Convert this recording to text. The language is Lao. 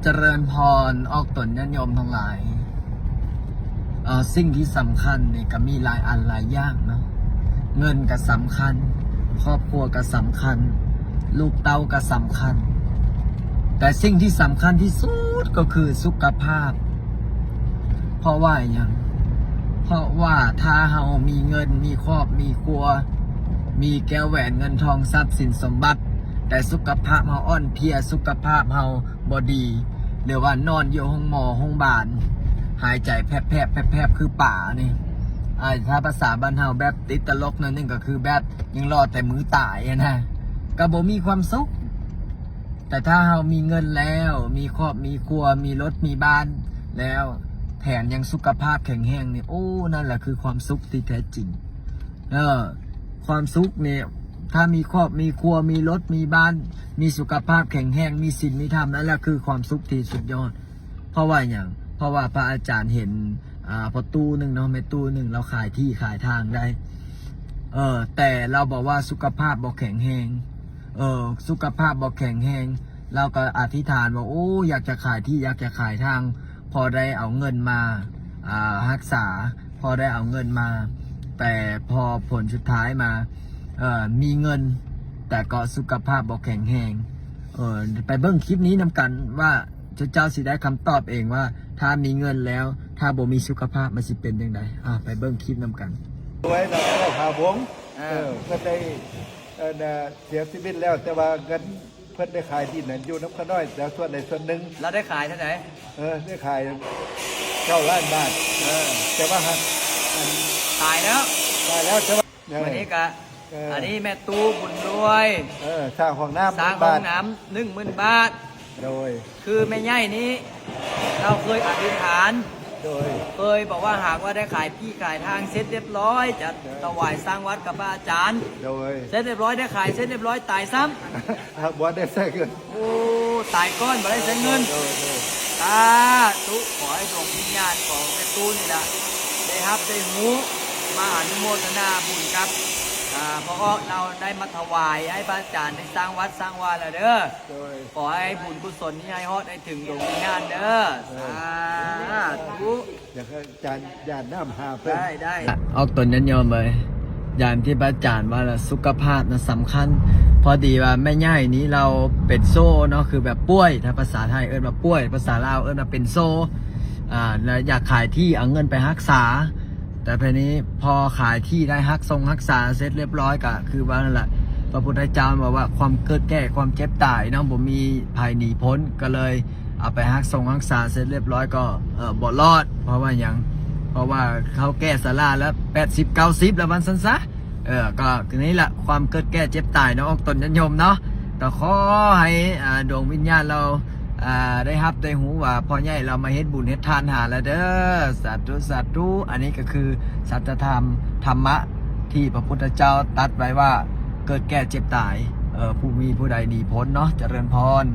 ຈະເລີນພອນອອກຕົນຍາດໂຍມທັງຫຼາຍ. ເອີ ສິ່ງທີ່ສຳຄັນນີ້ກໍມີຫຼາຍອັນຫຼາຍຢ່າງເນາະ. ເງິນກໍສຳຄັນ, ຄອບຄົວກໍສຳຄັນ, ລູກເຕົ້າກໍສຳຄັນ, ແຕ່ສິ່ງທີ່ສຳຄັນທີ່ສຸດກໍຄືສຸຂະພາບ. ເພາະວ່າຫຍັງ? ເພາະວ່າຖ້າເຮົາມີເງິນ, ມີຄອບມີຄົວ, ມີແກ້ວແຫວນເງິນທອງຊັບສິນສົມບັດ, ແຕ່ສຸຂະພາບເຮົາອ່ອນເພຍ, ສຸຂະພາບເຮົາ ບໍ່ດີ ຫຼືວ່ານອນຢູ່ໂຮງໝໍໂຮງບານ ຫາຍໃຈແຜບໆ ແຜບໆ ຄືປານີ້. ອາ ຖ້າພາສາບ້ານເຮົາແບບຕິດຕະຫຼົກໜ້ອຍໜຶ່ງ ກໍຄືແບບຍັງລໍແຕ່ມື້ຕາຍຫັ້ນນະ ກໍບໍ່ມີຄວາມສຸກ. ແຕ່ຖ້າເຮົາມີເງິນແລ້ວ ມີຄອບມີຄົວ ມີລົດມີບ້ານແລ້ວ ແຖມຍັງສຸຂະພາບແຂງແຮງນີ້ ໂອ້ ນັ້ນແຫຼະຄືຄວາມສຸກທີ່ແທ້ຈິງ. ເອີ ຄວາມສຸກນີ້ ຖ້າມີຄອບມີຄົວ ມີລົດມີບ້ານ ມີສຸຂະພາບແຂງແຮງ ມີສິນມີທຳ ນັ້ນແຫຼະຄືຄວາມສຸກທີ່ສຸດຍອດ. ເພາະວ່າຫຍັງ? ເພາະວ່າພະອາຈານເຫັນ ອ່າ ພໍ່ຕູ້ໜຶ່ງເນາະ ແມ່ຕູ້ໜຶ່ງ ລາວຂາຍທີ່ຂາຍທາງໄດ້ ເອີ ແຕ່ລາວບອກວ່າສຸຂະພາບບໍ່ແຂງແຮງ ເອີ ສຸຂະພາບບໍ່ແຂງແຮງ ລາວກໍອະທິຖານວ່າ ໂອ້ ຢາກຈະຂາຍທີ່ ຢາກຈະຂາຍທາງ ພໍໄດ້ເອົາເງິນມາ ອ່າ ຮັກສາ ພໍໄດ້ເອົາເງິນມາ ແຕ່ພໍຜົນສຸດທ້າຍມາ ເອີ ມີເງິນ ແຕ່ກໍສຸຂະພາບບໍ່ແຂງແຮງ. ເອີ ໄປເບິ່ງຄລິບນີ້ນຳກັນວ່າ ເຈົ້າ ເຈົ້າຊິໄດ້ຄຳຕອບເອງວ່າ ຖ້າມີເງິນແລ້ວ ຖ້າບໍ່ມີສຸຂະພາບມັນຊິເປັນຈັ່ງໃດ. ອ່າ ໄປເບິ່ງຄລິບນຳກັນ. ລວຍນະ ເຈົ້າຂາວົງ ເອີ ເອີ ເພິ່ນໄດ້ ເອີ ເສຍຊີວິດແລ້ວ ແຕ່ວ່າເງິນ ເພິ່ນໄດ້ຂາຍດິນນັ້ນຢູ່ນຳຂ້ານ້ອຍແລ້ວສ່ວນໃດສ່ວນໜຶ່ງ. ລາວໄດ້ຂາຍເທົ່າໃດ? ເອີ ໄດ້ຂາຍເກົ້າລ້ານບາດ. ເອີ ແຕ່ວ່າຫາກ ອັນ ຕາຍແລ້ວ ຕາຍແລ້ວ ແຕ່ວ່າ ເອີ ບາດນີ້ກະ ເອີ ອັນນີ້ແມ່ຕູ້ບຸນລວຍ ເອີ ສ້າງຫ້ອງນ້ຳ ສ້າງຫ້ອງນ້ຳໜຶ່ງໝື່ນບາດ. ໂດຍ ຄືແມ່ໃຫຍ່ນີ້ ລາວເຄີຍອະທິຖານ ໂດຍ ເຄີຍບອກວ່າ ຫາກວ່າໄດ້ຂາຍທີ່ຂາຍທາງເສັດຮຽບຮ້ອຍ ຈະ ໂດຍ ຖວາຍສ້າງວັດກັບພະອາຈານ. ໂດຍ ເສັດຮຽບຮ້ອຍ ໄດ້ຂາຍເສັດຮຽບຮ້ອຍ ຕາຍຊ້ຳ ບໍ່ໄດ້ໃຊ້ເງິນ. ໂອ້ ຕາຍກ່ອນ ບໍ່ໄດ້ໃຊ້ເງິນ. ໂດຍ ໂດຍ ສາທຸ ຂໍໃຫ້ດວງວິນຍານຂອງແມ່ຕູ້ນີ້ລະ ໄດ້ຮັບໄດ້ຮູ້ ມາອະນຸໂມທະນາບຸນກັບ ອ່າ ພໍ່ອອກ ລາວໄດ້ມາຖວາຍໃຫ້ພະອາຈານໄດ້ສ້າງວັດສ້າງວາລະເດີ. ໂດຍ ຂໍໃຫ້ບຸນກຸສົນນີ້ໃຫ້ຮອດໃຫ້ເຖິງດວງວິນຍານເດີ. ໂດຍ ສາທຸ. ຢາກໃຫ້ອາຈານຢາດນ້ຳຫາເພິ່ນ. ໄດ້ ໄດ້. ອອກຕົນຍາດໂຍມເອີຍ ຢ່າງທີ່ພະອາຈານວ່າລະ ສຸຂະພາບນະສຳຄັນ. ພໍດີວ່າແມ່ໃຫຍ່ນີ້ລາວເປັນໂຊເນາະ ຄືແບບປ່ວຍ ຖ້າພາສາໄທເອີ້ນວ່າປ່ວຍ ພາສາລາວເອີ້ນວ່າເປັນໂຊ ອ່າ ແລະ ຢາກຂາຍທີ່ເອົາເງິນໄປຮັກສາ. ແຕ່ພາຍນີ້ພໍຂາຍທີ່ໄດ້ຮັກຊົງຮັກສາເສັດຮຽບຮ້ອຍ ກະຄືວ່ານັ້ນລະ ພະພຸດທະເຈົ້າບອກວ່າ ຄວາມເກີດແກ່ຄວາມເຈັບຕາຍເນາະ ບໍ່ມີໃຜໜີພົ້ນ ກໍເລີຍເອົາໄປຮັກຊົງຮັກສາເສັດຮຽບຮ້ອຍ ກໍ ເອີ ບໍ່ລອດ. ເພາະວ່າຫຍັງ? ເພາະວ່າເຮົາແກ່ຊະລາແລ້ວ ແປດສິບ ເກົ້າສິບ ແລ້ວ ວ່າຊັ້ນຊະ. ເອີ ກໍນີ້ລະ ຄວາມເກີດແກ່ເຈັບຕາຍເນາະ ອອກຕົນຍາດໂຍມເນາະ. ກໍຂໍໃຫ້ ອ່າ ດວງວິນຍານລາວ ອ່າ ໄດ້ຮັບໄດ້ຮູ້ວ່າ ພໍ່ໃຫຍ່ລາວມາເຮັດບຸນເຮັດທານຫາລະເດີ. ສາທຸ ສາທຸ. ອັນນີ້ກໍຄືສັດທະທຳ ທຳມະທີ່ພະພຸດທະເຈົ້າຕັດໄວ້ວ່າ ເກີດແກ່ເຈັບຕາຍ ເອີ ບໍ່ມີຜູ້ໃດໜີພົ້ນເນາະ. ຈະເລີນພອນ.